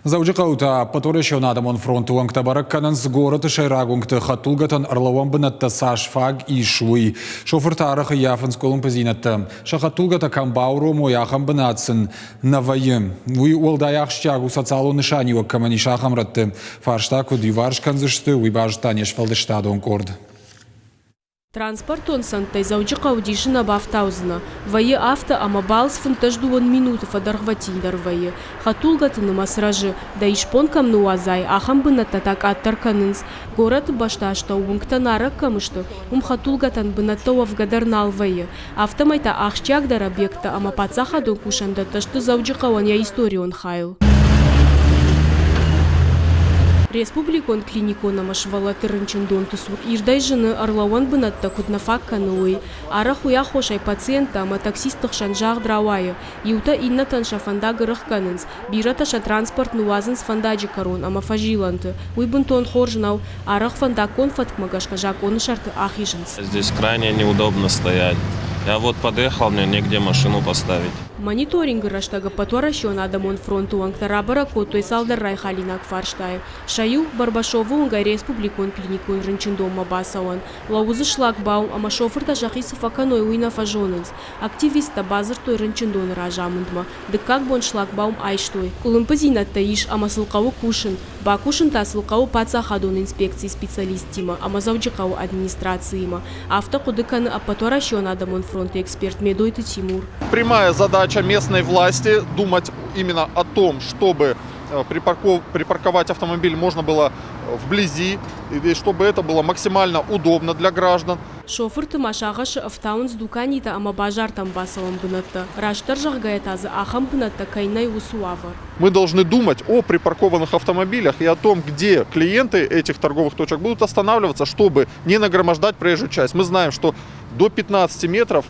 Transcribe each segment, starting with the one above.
Дзӕуджыхъӕуы та Ӕппӕтуӕрӕсеон адӕмон фронты уӕнгтӕ бӕрӕг кӕнынц горӕты сӕйраг уынгты хӕдтулгӕтӕн ӕрлӕууӕн бынӕттӕ цас фаг ис, уый. Шофыртӕ арӕх ӕййафынц къуылымпыдзинӕдтӕ. Сӕ хӕдтулгӕтӕ кӕм бауромой, ахӕм бынат сын нӕ вӕййы. Уый уӕлдай ахсджиаг у социалон нысаниуӕг кӕмӕн ис, ахӕм рӕтты. Фарста куыд иуварс кӕндзысты, уый базыдта не сфӕлдыстадон къорд. Транспортон цӕндтӕй Дзӕуджыхъӕуы дисы нӕ бафтаудзынӕ. Вӕййы афтӕ, ӕмӕ балц 15 дыууын минуты фӕдӕргъвӕтиндӕр вӕййы. Хӕдтулгӕты нымӕц рӕзы, дӕ исбон кӕм ныууадзай, ахӕм бынӕттӕ та къаддӕр кӕнынц. Горӕты бӕстастӕу уынгтӕ нарӕг кӕм сты, уым хӕдтулгӕтӕн бынӕттӕ уӕвгӕ дӕр нал вӕййы. Афтӕмӕй та ахсджиагдӕр объекттӕ ӕмӕ паддзахадон кусӕндӕттӕ сты Дзӕуджыхъӕуӕн йӕ историон хайыл. Республикон клиникон ӕмӕ сывӕллӕтты рынчындонты цур ирдӕй зыны, ӕрлӕууӕн бынӕттӕ куыд нӕ фаг кӕны, уый. Арӕх уый аххосӕй пациенттӕ ӕмӕ таксистты хсӕн загъд рауайы. Иутӕ иннӕтӕн сӕ фӕндаг ӕрӕхгӕнынц, бирӕтӕ сӕ транспорт ныууадзынц фӕндаджы кӕрон ӕмӕ фӕзилӕнты. Уый бынтон хорз нӕу, арӕх фӕндаггон фӕткмӕ гӕсгӕ закъоны сӕрты ахизынц. Здесь крайне неудобно стоять. Я вот подъехал, мне негде машину поставить. Мониторингы рӕстӕг Ӕппӕтуӕрӕсеон адӕмон фронты уӕнгтӕ рабӕрӕг кодтой цалдӕр райхалинаг фарстайы. Сӕ иу, Барбашовы уынгӕй республикон клиникон рынчындонмӕ бацӕуӕн. Лӕууы дзы шлагбаум ӕмӕ шофыртӕ сӕхи цы фӕкӕной, уый нӕ фӕзонынц. Активисттӕ бадзырдтой рынчындоны разамындмӕ. Дыккаг бон шлагбаум айстой. Къуылымпыдзинӕдтӕ ис ӕмӕ сыл хъӕуы кусын. Бакусын та сыл хъӕуы паддзахадон инспекцийы специалисттимӕ ӕмӕ Дзӕуджыхъӕуы администрациимӕ. Афтӕ хъуыды кӕны Ӕппӕтуӕрӕсеон адӕмон фронты эксперт Медойты Тимур. Прямая задача местной власти думать именно о том, чтобы припарковать автомобиль можно было вблизи, и чтобы это было максимально удобно для граждан. Шофырты ма сагъӕсы ӕфтауынц дуканитӕ ӕмӕ базартӕм бацӕуӕн бынӕттӕ. Растдӕр зӕгъгӕйӕ та дзы ахӕм бынӕттӕ кӕй нӕй, уыцы уавӕр. Мы должны думать о припаркованных автомобилях и о том, где клиенты этих торговых точек будут останавливаться, чтобы не нагромождать проезжую часть. Мы знаем, что до 15 метров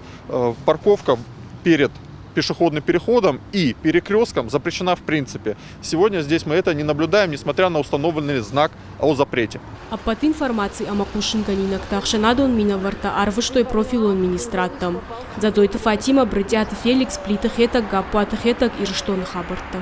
парковка перед пешеходным переходом и перекрестком запрещена в принципе. Сегодня здесь мы это не наблюдаем, несмотря на установленный знак о запрете. Ӕппӕт информаци ӕмӕ хъусынгӕнинӕгтӕ ӕхсӕнадон минӕвӕрттӕ арвыстой профилон министрадтӕм. Дзадзойты Фатимӕ, Брытъиаты Феликс, Плиты Хетӕг, Гаппуаты Хетӕг, Ирыстоны хабӕрттӕ.